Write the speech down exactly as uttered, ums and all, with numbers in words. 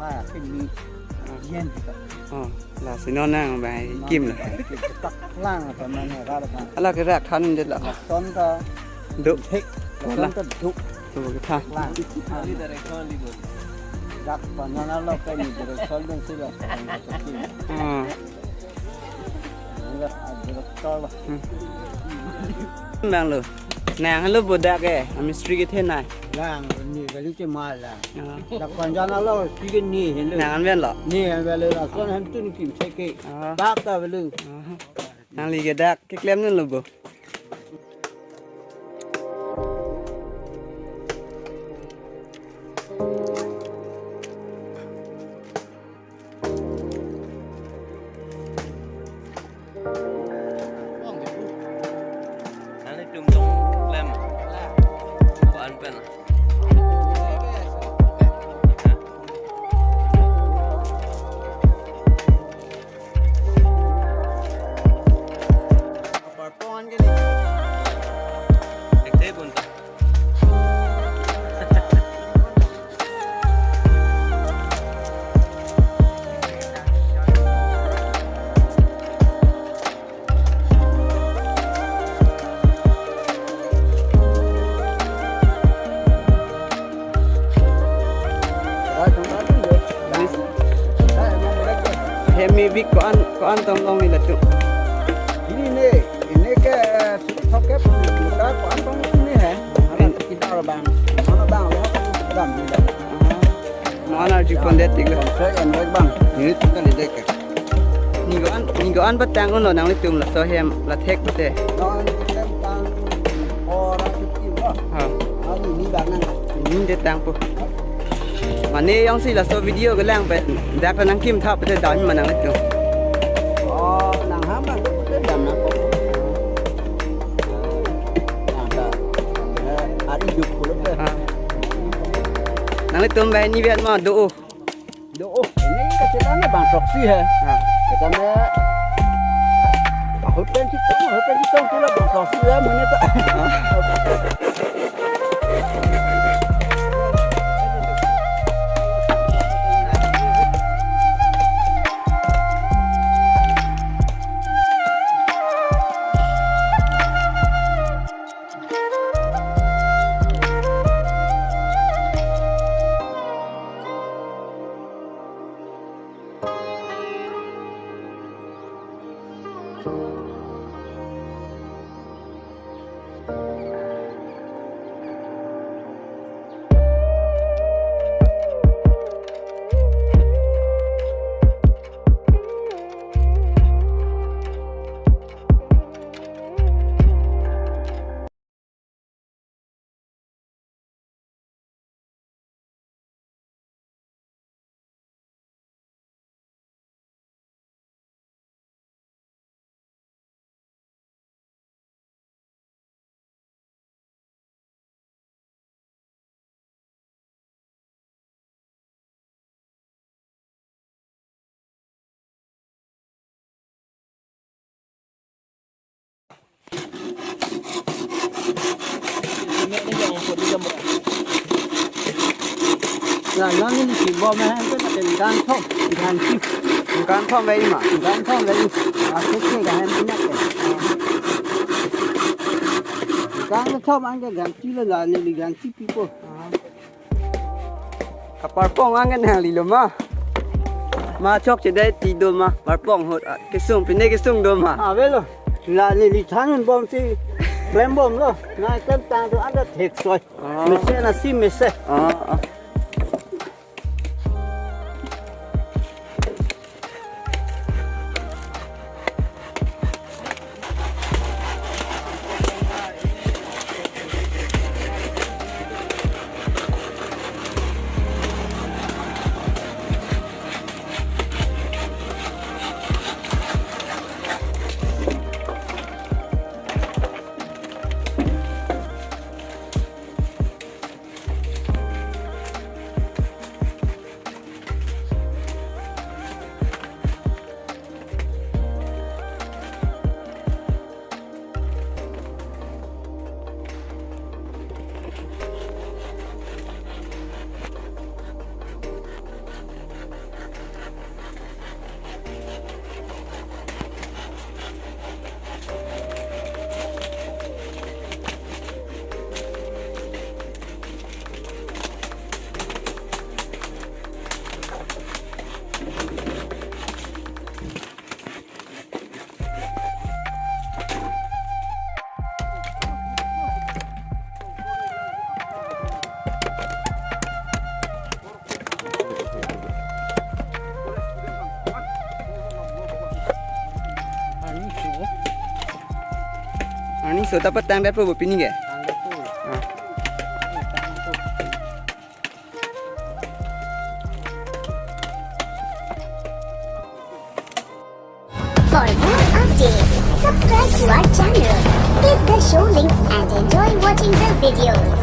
Ah, kini yen kita. Oh, lasi non nang bang kim lo. Kita lang apa mana rara kan. Ala ke rak than det lo. Lason ta do. Thek. Lason ta do. Do ke tha. Lang. Dak pa nana lo pe ni direction dun sila. Ah. Bang lo. Nang lo bodak eh, a mistri kethenei. Lang, ni kali cema lang. Ah. Dak panjan alo, tiga ni henlo. Nang anven lo. Ni anven lo, lason hem tun kim seke. Ah. Dak ta velo. Ah. Nangli ke dak keklem nun lo bo. Nangtum dong klem. Ko-an pen. Aparpong an ke ni. Ekte pun ta. Hemi bik ko-an, ko-an tong long ni latum. Ini ne, ini ke, eh, suri thoke pun, ko-an tong ni he. Alam kita orang bang, mana bang, orang bang, bang. Mo-an arju pondet tik lo. Bang, saya yang baik bang. Ini tukang di dek. Ni ko-an, ni ko-an patang unlo nanglitum laso hem la thek pute. Non kita tang orang cuci lo. Ha. Ani ni bang nang. Ni de tang po. Mane jongsi laso video kelang pen dak nangkim thap pute dam ma nanglitum. Oh, nang ham nang pute dam nang po. Nang ta. Eh, ari juk pulo pe. Ha. Nanglitum banghini vet ma do. Do, oh, ini kacil bang throksi he. Ha. Kita me ahut pen citong, ahut pen citong pula bang throksi he, mana ta. Na, non neli si bom ahem ke ningkan thom, ningkan si. Ningkan thom vei ma? Ningkan thom vei. Asuk ke gahem pinyak ke. Ningkan thom an ke ganti lo la neli ganti pipo. Kaparpong angen hangli lo ma. Ma chokche dei ti do ma. Parpong ahut, ah, kesung, pine kesung do ma. Avelo. La neli thanun bom si klem bom lo. Na klem tang do anda theksoi. Ah. Mesen asi mesen. Ah, ah. So dapat tangdet po bo pini ke? For more updates, subscribe to our channel, click the show links and enjoy watching the videos.